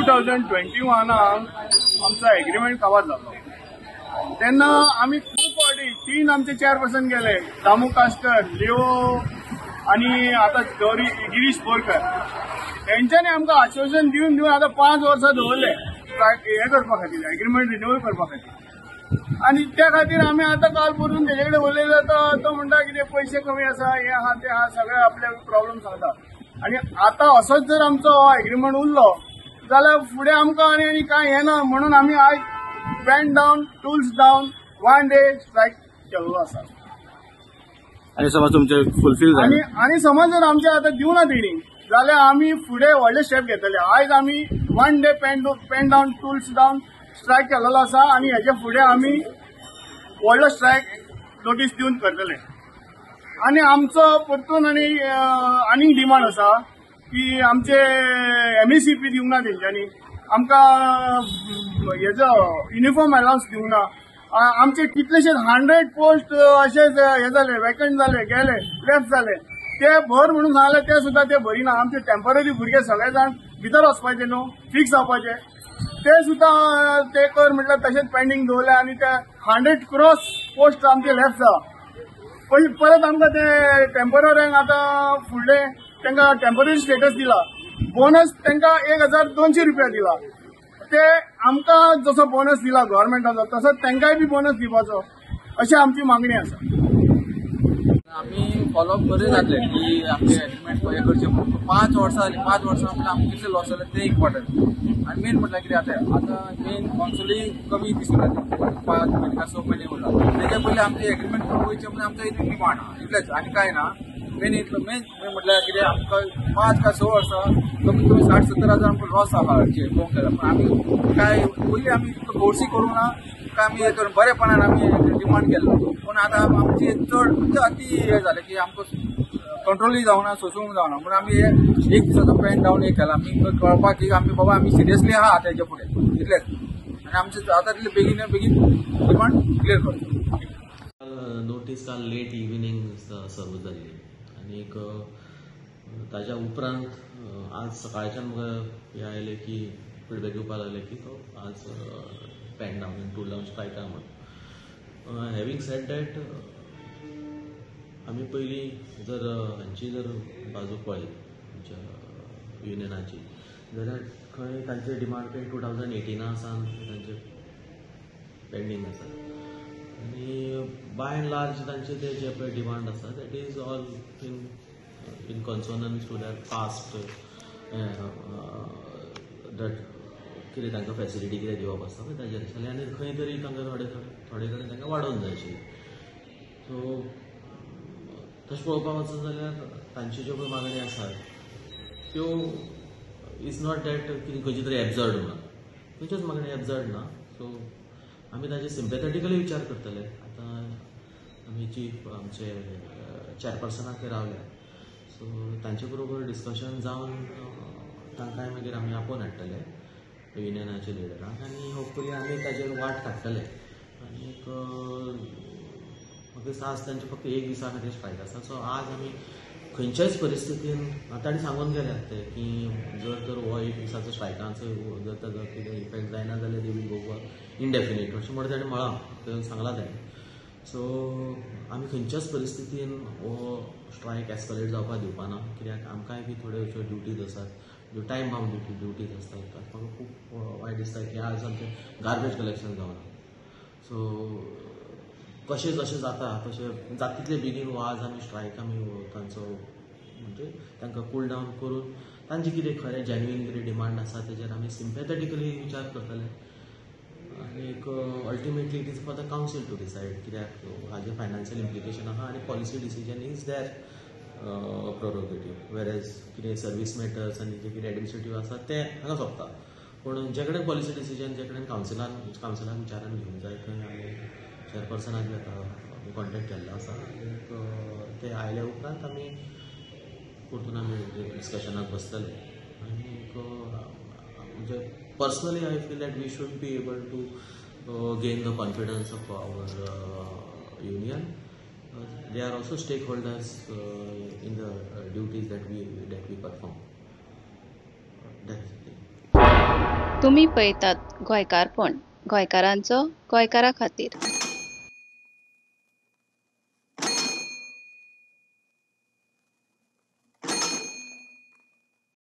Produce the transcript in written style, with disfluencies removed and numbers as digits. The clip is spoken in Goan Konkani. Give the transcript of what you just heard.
2021 आमचो एग्रीमेंट काबार जालो तेन्ना आमी खूब फावटी 3 आमचे चेअरपर्सन गेले, दामू कास्कर, लिओ आनी आतां गौरी गिरीश बोरकर. तेंच्यांनी आमकां आश्वासन दिवन दिवन आतां 5 वर्सां दवरले हें करपा खातीर, एग्रीमेंट रिन्यूअल करपा खातीर. आनी त्या खातीर आमी आतां काल परतून तेजे कडेन उलयले तो म्हणटा कितें पयशे कमी आसा, हें आहा तें आहा, सगळे आपले प्रॉब्लम सांगता. आनी आतां असोच जर आमचो हो एग्रीमेंट उरलो जाल्यार फुडें आमकां आनी आनी कांय हें ना, म्हणून आमी आयज pen down, tools down, 1 day strike केल्लो आसा. आनी समज तुमचे फुलफील आनी आनी समज जर आमचे आतां दिवना तेणी जाल्यार आमी फुडें व्हडले स्टेप घेतले. आयज आमी 1 day pen down, tools down strike केलेलो आसा आनी हेजे फुडें आमी व्हडलो स्ट्रायक नोटीस दिवन करतले. आनी आमचो परतून आनी आनीक डिमांड आसा की आमचे MECP दिवंक ना तेंच्यांनी, आमकां हेजो युनिफॉर्म अलावन्स दिवंक ना. आमचे कितलेशे 100 पोस्ट अशेच हे जाले, वेकंट जाले, गेले, लेफ्ट जाले, ते भर म्हणून सांगले ते सुद्दां ते भरिना. आमचे टेम्पररी भुरगे सगळे जाण भितर वचपाचे न्हू, फिक्स जावपाचे, ते सुद्दां ते कर म्हटल्यार तशेंच पेंडींग दवरले आनी ते 100 क्रॉस पोस्ट आमचे लेफ्ट जाला. पयलीं परत आमकां ते टेम्पररींक आतां फुडले तांकां टेम्पररी स्टेटस दिला, बोनस तांकां 1200 रुपया दिला. ते आमकां जसो बोनस दिला गव्हर्मेंटाचो तसोच तांकांय बी बोनस दिवपाचो अशी आमची मागणी आसा. आमी फॉलोअप करीत जातले की आमचे एग्रीमेंट हें करचें म्हणून. 5 वर्सां जालीं, 5 वर्सां म्हटल्यार आमकां कितले लॉस जाले तें इम्पॉर्टंट. आनी मेन म्हटल्यार कितें जाता आतां मेन कॉन्सुलूय कमी दिसून येता, 5 म्हयने काय 6 म्हयने उरला. तेच्या पयलीं आमचे एग्रीमेंट वयचें म्हणून आमचो एक डिमांड आहा, इतलेंच आनी कांय ना. मेन इतलो मेन म्हटल्यार कितें आमकां 5 काय 6 वर्सां कमीत कमी 60-70 हजार आमकां लॉस आहा पळोवंक गेल्यार. पूण आमी काय पयलीं आमी इतलो फोर्सूय करूंक ना, काय आमी हें करून बरेपणान आमी डिमांड केल्लो. पूण आतां आमची चड म्हणजे अती हें जालें की आमकां कंट्रोलूय जावना, सोसूंक जावना, म्हणून आमी एक दिसाचो पेन डावन एक केला. आमी कळपाक की आमी बाबा आमी सिरियसली आहा आतां हेच्या फुडें, इतलेंच. आनी आमचें जाता तितलें बेगीन बेगीन डिमांड क्लियर करचो. नोटीस काल लेट इव्हिनींग सर्व जाल्ली आनीक ताज्या उपरांत आज सकाळच्यान म्हाका हें आयलें की फिडबॅक येवपाक लागले की तो आज pen down and tool down strike आहा म्हणून. हॅवींग सेड that, आमी पयलीं जर हांची जर बाजू पळयत आमच्या युनियनाची जाल्यार खंय तांचे डिमांड खंय 2018 सावन तांचे पेंडींग आसा आनी बाय एंड लार्ज तांचे ते जे पळय डिमांड आसा that is all in consonance to their past that कितें तांकां फेसिलिटी कितें दिवप आसता पळय ताजेर आसलें आनी खंय तरी तांकां थोडे थोडे कडेन तांकां वाडोवन जाय आशिल्लें. सो तशें पळोवपाक वचत जाल्यार तांच्यो ज्यो पळय मागण्यो आसात त्यो is not that कितें खंयची तरी एब्जर्ड म्हणून, खंयच्योच मागण्यो एब्जर्ड ना. सो आमी ताजेर सिम्पॅथेटिकली विचार करतले. आतां आमी चीफ आमचे चॅरपर्सनाक थंय रावल्या, सो तांचे बरोबर डिस्कशन जावन तांकांय मागीर आमी आपोवन हाडटले युनियनाचे लिडरांक आनी होपफुली आमी ताजेर वाट काडटले. आनीक म्हाका दिसता आज तांचे फक्त एक दिसा खातीर स्ट्रायक आसा. सो आज आमी खंयच्याच परिस्थितीन तांणी सांगून गेल्यात ते की जर तर हो एक दिसाचो स्ट्रायकांचो जर ताजो कितें इफेक्ट जायना जाल्यार they will go indefinite अशें म्हणून ताणें म्हळां, सांगलां ताणें. सो आमी खंयच्याच परिस्थितीन हो स्ट्रायक एस्कलेट जावपाक दिवपा ना, कित्याक आमकांय बी थोड्यो अश्यो ड्युटीज आसात ज्यो टायम बाउंड ड्युटीज आसतात. म्हाका खूब वायट दिसता की आज आमचें गार्बेज कलेक्शन जावना. सो कशें जशें जाता तशें जाता तितले बेगीन हो आज आमी स्ट्रायक आमी तांचो म्हणजे तांकां कूल डावन करून तांचे कितें खरें जेन्युइन कितें डिमांड आसा तेजेर आमी सिम्पॅथेटिकली विचार करतले. आनीक ultimately it is for the council to decide, कित्याक हाजें फायनान्शियल इम्प्लिकेशन आहा आनी policy decision is their prerogative, whereas कितें सर्वीस मॅटर्स आनी जे कितें एडमिनिस्ट्रेटीव आसा तें हांगा सोंपता. पूण जे कडेन पॉलिसी डिसिजन जे कडेन कावन्सिलान विचारान घेवंक जाय थंय आमी चेअरपर्सनाक आतां कॉन्टेक्ट केल्लो आसा आनीक ते आयल्या उपरांत आमी परतून आमी डिस्कशनाक बसतले. आनीक म्हणजे personally I feel that we should be able to gain the confidence of our union. They are also stakeholders in the duties that we perform. That's it. तुमी पळयतात गोंयकारपण, गोंयकारांचो गोंयकारा खातीर.